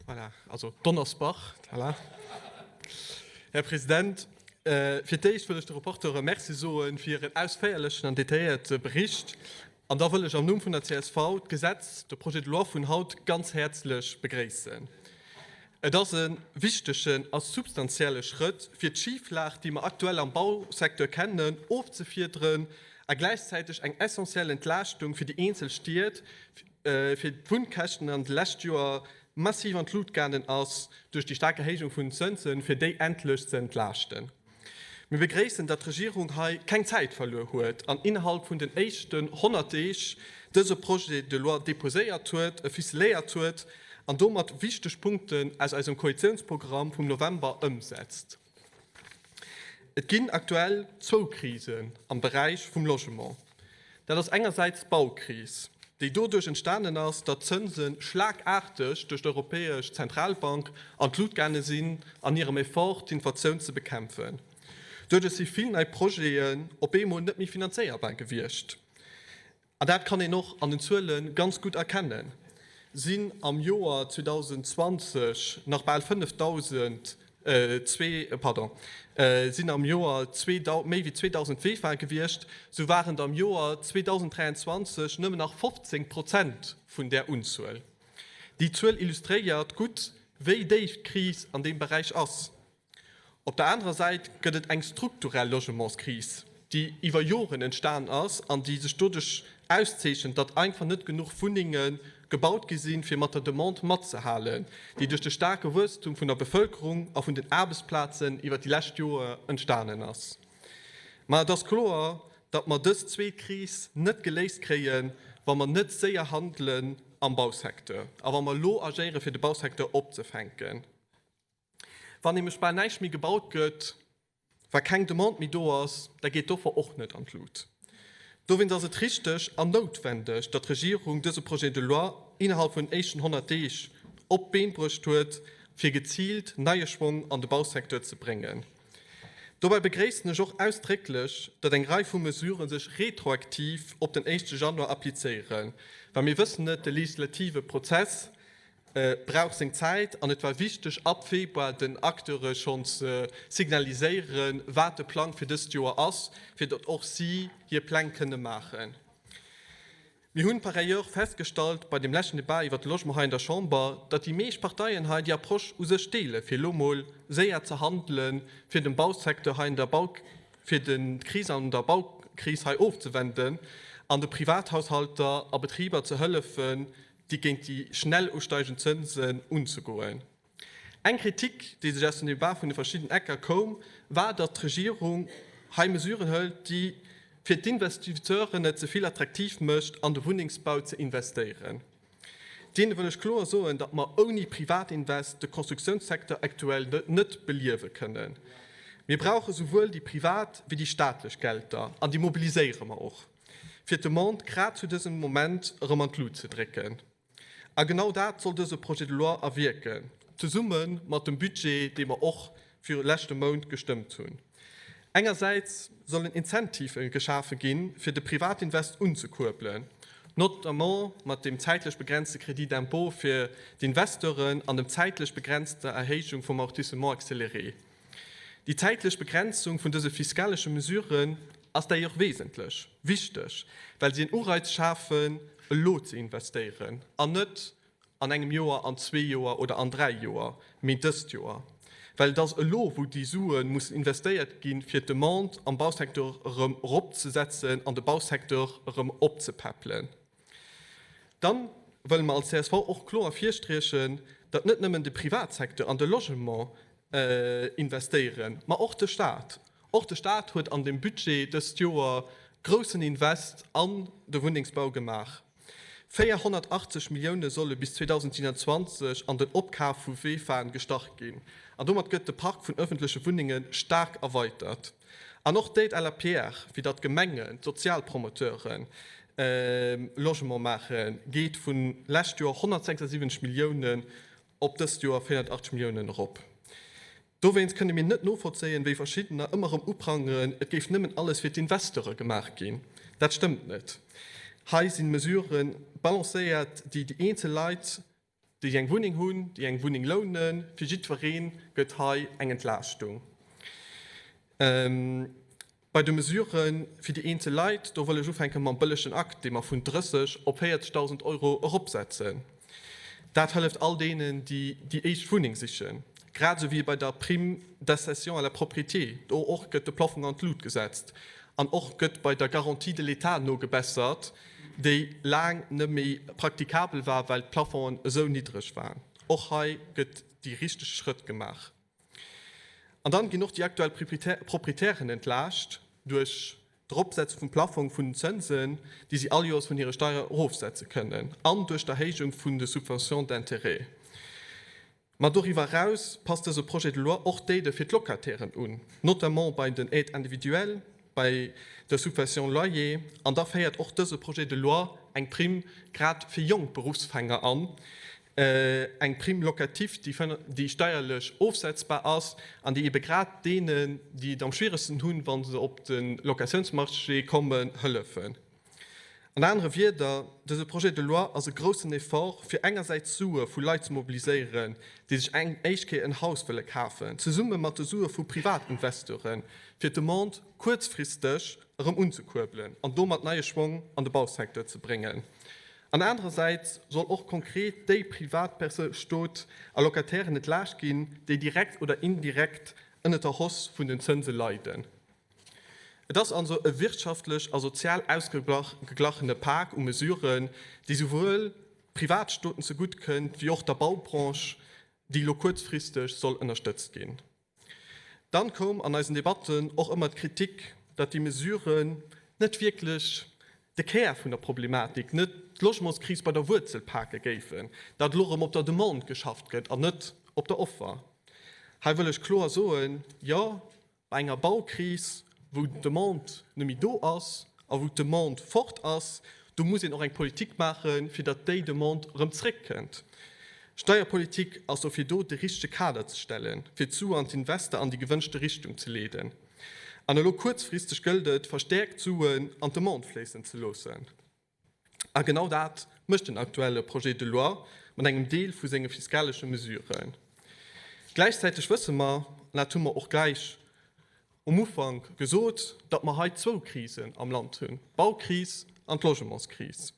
Voilà, also Donnersbach, voilà. Här President, fir d'éischt wëll ech de Rapporteure Merci soe fir hiren ausféierlechen an detailléierte Bericht. An da wëll ech am Numm vun der csv d'Gesetz, de Projet de loi vun haut, ganz häerzlech begréissen. Et ass e wichtegen a substantielle Schrëtt, fir d'Schiflag, déi mer aktuell am Bausecteur kennen, ofzefiederen a gläichzäiteg eng essentiell Entlaaschtung fir déi eenzel Stied, fir d'Wunnkäschten an de lescht Joer massiv an d'Lut gaangen ass duerch déi staark Erhéijung vun den Zënsen, fir déi endlech ze entlaaschten. Mir begréissen, datt d'Regierung hei keng Zäit verluer huet an innerhalb vun den éischten 100 Deeg dëse Projet de loi déposéiert huet, e ficeléiert huet an domat wichteg Punkten aus eisem Koalitiounsprogramm vum November ëmsetzt. Et ginn aktuell zwou Krisen am Beräich vum Logement. Dat ass engersäits d'Baukris, déi doduerch entstanen ass, datt d'Zënse schlagaarteg duerch d'Europäesch Zentralbank an d'Lut gaange sinn an hirem Effort, d'Inflatioun ze bekämpfen. Doduerch si vill nei Projeten op eemol net méi finanzéierbar gewiescht. An dat kann een och an den Zuele ganz gutt erkennen, sinn am Joer 2020 nach bal 5.000, zwee, pardon, sinn am Joer méi wéi 2.000 VEFA gewiescht, sou waren der am Joer 2023 nëmmen nach 15 Prozent vun där Unzuel. Déi Zuel illustréiert gutt, wéi déif d'Kris an deem Beräich ass. Op der anerer Säit gëtt et eng strukturell Logementskris, déi iwwer Joren entstan ass an déi sech doduerch auszeechent, datt einfach net genuch Wunnenge gebaut gi sinn, fir mat der Demande matzehalen, déi duerch de staarke Wuesstum vun der Bevëlkerung a vun den Aarbechtsplazen iwwer déi lescht Joer entstanen ass. Ma et ass kloer, datt mer dës zweet Kris net geléist kréien, wa mer net séier handelen am Bausecteur a wa mer elo agéieren, fir de Bausecteur opzefänken. Wann nämlech bal näischt méi gebaut gëtt, wa keng Demande méi do ass, da geet d'Offer och net an d'Lut. Dowéinst ass et richteg an noutwendeg, datt d'Regierung dëse Projet de loi innerhalb vun den éischten 100 Deeg op d'Been bruecht huet, fir geziilt neie Schwong an de Bausecteur ze bréngen. Dobäi begréissen ech och ausdrécklech, datt eng Rei vu Mesurë sech retroaktiv op den éischte Januar applizéieren, well mir wëssen et, de legislative Prozess brauch seng Zäit an et war wichteg ab Februar den Acteure schonn ze signaliséieren, wat de Plang fir dëst Joer ass, fir datt och si hir Pläng kënne maachen. Mir hunn par ailleurs festgestallt bei deem leschten Debat iwwert de Logement hei an der Chamber, datt déi meescht Parteien hei déi Approche u sech deele fir elo mol séier ze handelen, fir dem Bausecteur hei an der Bau, fir d'Kris an der Baukris hei ofzewenden an de Privathaushalter a Betriber ze hëllefen, déi géint déi schnell usteigend Zënsen unzegoen. Eng Kritik, déi sech aus dem Debat vun de verschidden Ecker koum, war, datt d'Regierung hei Mesuren hëlt, déi fir d'Investisseuren et ze vill attraktiv mécht, an de Wunnengsbau ze investéieren. Deene wëll ech kloer soen, datt mer ouni Privatinvest de Constructiounssecteur aktuell net beliewe kënnen. Mir brauche souwuel déi privat wéi déi staatlech Gelder, an déi mobiliséiere mer och. fir d'Demande grad zu dësem Moment erëm an d'Lut ze drécken. A genau dat soll dëse Projet de loi erwierken, zesumme mat dem Budget, dee mer och viru leschte Mount gestëmmt hunn. Engersäits sollen Incentivë geschafe ginn, fir de Privatinvest unzekuerbelen, notamment mat dem zäitlech begrenzte Crédit d'impôt fir d'Investeuren an dem zäitlech begrenzter Erhéijung vum Amortissement accéléré. Déi zäitlech Begrenzung vun dëse fiskalesche Mesuren ass d'ailleurs wesentlech wichteg, well si en Ureiz schafen, elo ze investéieren an net an engem Joer, an zwee Joer oder an dräi Joer, mee dëst Joer. Well et ass elo, wou déi Sue mussen investéiert ginn, fir d'Demande am Bausecteur erëm eropzesetzen an de Bausecteur erëm opzepäppelen. Dann wëlle mer als csv och kloer ervirsträchen, datt net nëmmen de Privatsecteur an de Logement investéieren, ma och de Staat. Och de Staat huet an dem Budget dëst Joer groussen Invest an de Wunnengsbau gemaach. 480 Millioune solle bis 2027 an den Opkaf vu VEFAen gestach ginn. An domat gëtt de Park vun ëffentleche Wunnenge staark erweitert. An och d'Aide à la pierre, fir datt d'Gemengen, d'Sozialpromoteuren Logement maachen, geet vun lescht Joer 176 Milliounen op dëst Joer 480 Milliounen erop. Dowéinst kënne mir net novollzéien, wéi verschiddener ëmmer erëm uprangeren, et géif nëmmen alles fir d'Investeure gemaach ginn. Dat stëmmt net. Hei si Mesurë balancéiert, déi déi eenzel Leit. déi eng Wunneng hunn, déi eng Wunneng lounen, fir jiddweree gëtt hei eng Entlaaschtung. Bei de Mesurë fir déi eenzel Leit, do wëll ech ufänke mam bëllegen Akt, dee mer vun 30 op 40.000 Euro eropsetzen. Dat hëlleft all deenen, déi déi éischt Wunneng sichen. Grad esou wéi bei der Prime d'accession à la propriété, do och gëtt de Plafong an d'Lut gesetzt. An och gëtt bei der Garantie de l'État nogebessert, déi laang net méi praktikabel war, well d'Plafongen esou niddreg waren. Och hei gëtt déi richteg Schrëtt gemaach. An dann ginn och déi aktuell Proprietären entlaascht duerch d'Eropsetze vum Plaffong vun den Zënsen, déi si all Joers vun hire Steier erofsetze kënnen, an duerch d'Erhéijung vun de Subventions d'intérêt. Ma doriwwer eraus passt dëse Projet de loi och d'Aidë fir d'Locatairen un, notamment bei den Aides individuelles, bei der Subvention loyer. An da féiert och dëse Projet de loi eng Primm grad fir jonk Beruffsfänger an, eng Prime locative, déi steierlech ofsetzbar ass an déi ebe grad deenen, déi et am schwieregsten hunn, wa se op de Locatiounsmarché kommen, hëllefen. An anere Wierder, dëse Projet de loi ass e groussen Effort, fir engersäits Sue vu Leit ze mobiliséieren, déi sech eng éischt Kéier en Haus wëlle kafen, zesumme mat de Sue vu Privatinvestoren, fir d'Demande kuerzfristeg erëm unzekuerbelen an domat neie Schwong an de Bausecteur ze bréngen. An anerersäits soll och konkret déi Privatperso-Stot a Locatairen entlaascht ginn, déi direkt oder indirekt ënnert der Hausse vun den Zënse leiden. Et ass also e wirtschaftlech a sozial ausgeglachene Pak u Mesuren, déi souwuel Privatstoten zegutt kënnt, wéi och der Baubranche, déi elo kuerzfristeg soll ënnerstëtzt ginn. Dann koum an eisen Debatten och ëmmer d'Kritik, datt déi Mesuren net wierklech de Kär vun der Problematik, net d'Logementskris bei der Wuerzel pake géifen, datt elo erëm op der Demande geschafft gëtt an net op der Offer. Hei wëll ech kloer soen, Jo, Bei enger Baukris, wou d'Demande net méi do ass a wou d'Demande fort ass, do muss een och eng Politik maachen, fir datt déi Demande erëm zréckkënnt. Steierpolitik ass dofir do, de richtege Kader ze stellen, fir d'Sue an d'Invester an déi gewënschte Richtung ze leeden. An elo kuerzfristeg gëllt et, verstäerkt Suen an d'Demande fléissen ze loossen. A genau dat mécht den aktuelle Projet de loi mat engem Deel vu senge fiskalesche Mesuren. Gläichzäiteg wësse mer, an dat hu mer och gläich um Ufank gesot, datt mer hei zwou Krisen am Land hunn, d'Baukris an d'Logementskris.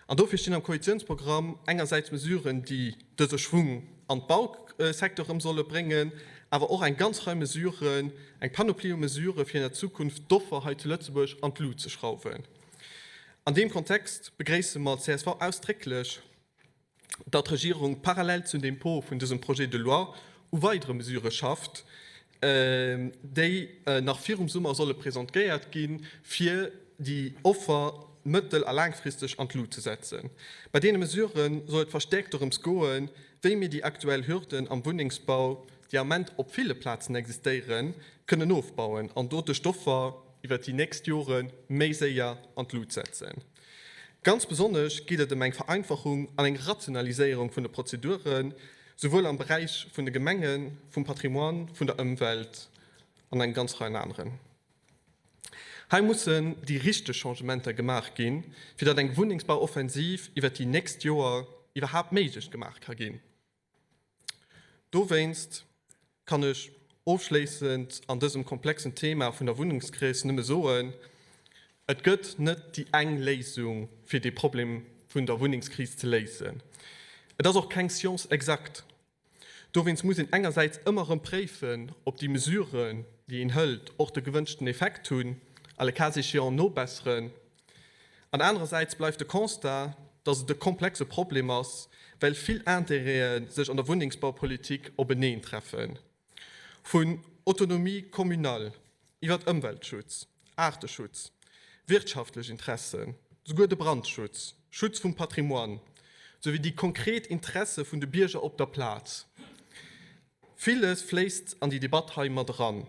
An dofir stinn am Koalitionsprogramm engersäits Mesuren, déi dëse Schwung an d'Bausecteur erëm solle bréngen, awer och eng ganz Rei Mesuren, eng Panoplie u Mesuren, fir an der Zukunft d'Offer hei zu Lëtzebuerg an d'Lut ze schrauwen. An deem Kontext begréisse mer als csv ausdrécklech, datt d'Regierung parallel zum Dépôt vun dësem Projet de loi u weidere Mesurë schafft, déi nach virum Summer solle presentgéiert ginn, fir déi Offer mëttel a laangfristeg an d'Lut ze setzen. Bei deene Mesurë soll et verstäerkt dorëms goen, wéi mir déi aktuell Hürden am Wunnengsbau, déi am Ament op ville Plazen existéieren, kënnen ofbauen an doduerch d'Offer, iwwert déi nächst Jore méi séier an d'Lut setzen. Ganz besonnesch geet et ëm eng Vereinfachung an eng Rationaliséierung vun de Prozeduren, souwuel am Beräich vun de Gemengen, vum Patrimoine, vun der Ëmwelt an eng ganz Rei aneren. Hei mussen déi richteg Changementer gemaach ginn, fir datt eng Wunnengsbauoffensiv iwwert déi nächst Joer iwwerhaapt méiglech gemaach ka ginn. Dowéinst kann ech ofschléissend an dësem komplexen Thema vun der Wunnengskris nëmme soen, Et gëtt net déi eng Léisung, fir dee Problem vun der Wunnengskris ze léisen. Et ass och keng Science exacte. Dowéinst muss een engersäits ëmmer erëm préifen, ob déi Mesuren, déi een hëlt, och de gewënschten Effekt hunn, a le cas échéant nobesseren. An anerersäits bleift de Constat, datt et e komplexe Problem ass, well vill Intérêtë sech an der Wunnengsbaupolitik openeen treffen, vun Autonomie communale iwwer Ëmweltschutz, Aarteschutz, wirtschaftlech Interessen, souguer de Brandschutz, Schutz vum Patrimoine, souwéi déi konkret Interesse vun de Bierger op der Plaz. Villes fléisst an déi Debatt hei mat eran,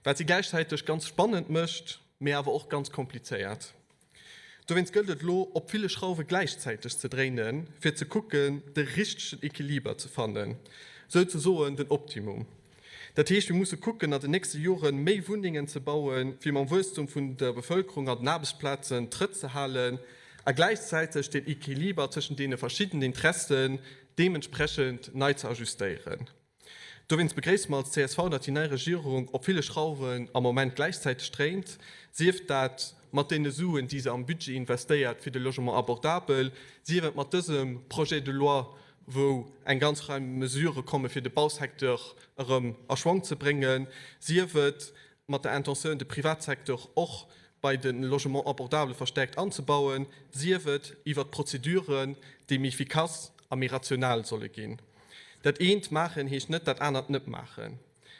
wat si gläichzäiteg ganz spannend mécht, mee awer och ganz komplizéiert. Dowéinst gëllt et elo, op ville Schrauwe gläichzäiteg ze dréinen, fir ze kucken, de richtegen Equiliber ze fannen, souzesoen den Optimum. Dat heescht, mir musse kucken, an den nächste Jore méi Wunnengen ze bauen, fir mam Wuesstum vun der Bevëlkerung an den Aarbechtsplazen Trëtt ze halen a gläichzäiteg den Equiliber tëschent deene verschiddenen Interessen. deementsprechend nei ze ajustéieren. Dowéinst begréisse mer als csv, datt déi nei Regierung op ville Schrauwen am Moment gläichzäiteg dréint, sief dat mat deene Suen, déi se am Budget investéiert fir de Logement abordable, sief et mat dësem Projet de loi, wou eng ganz Rei Mesurë komme fir de Bausecteur erëm a Schwong ze bréngen, sief et mat der Intentioun, de Privatsecteur och bei de Logement abordable verstärkt anzebauen, sief et iwwert d'Prozeduren, déi méi efficace a méi rational solle ginn. Dat eent maachen heescht net dat anert net maachen.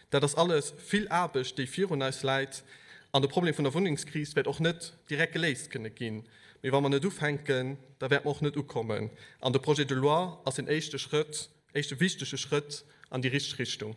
Dat ass alles vill Aarbecht, déi virun eis läit. An de Problem vun der Wunnengskris wäert och net direkt geléist kënne ginn. Mee wa mer net ufänken, da wäerte mer och net ukommen. An de Projet de loi ass en éischte Schrëtt, éischte wichtege Schrëtt an déi richteg Richtung.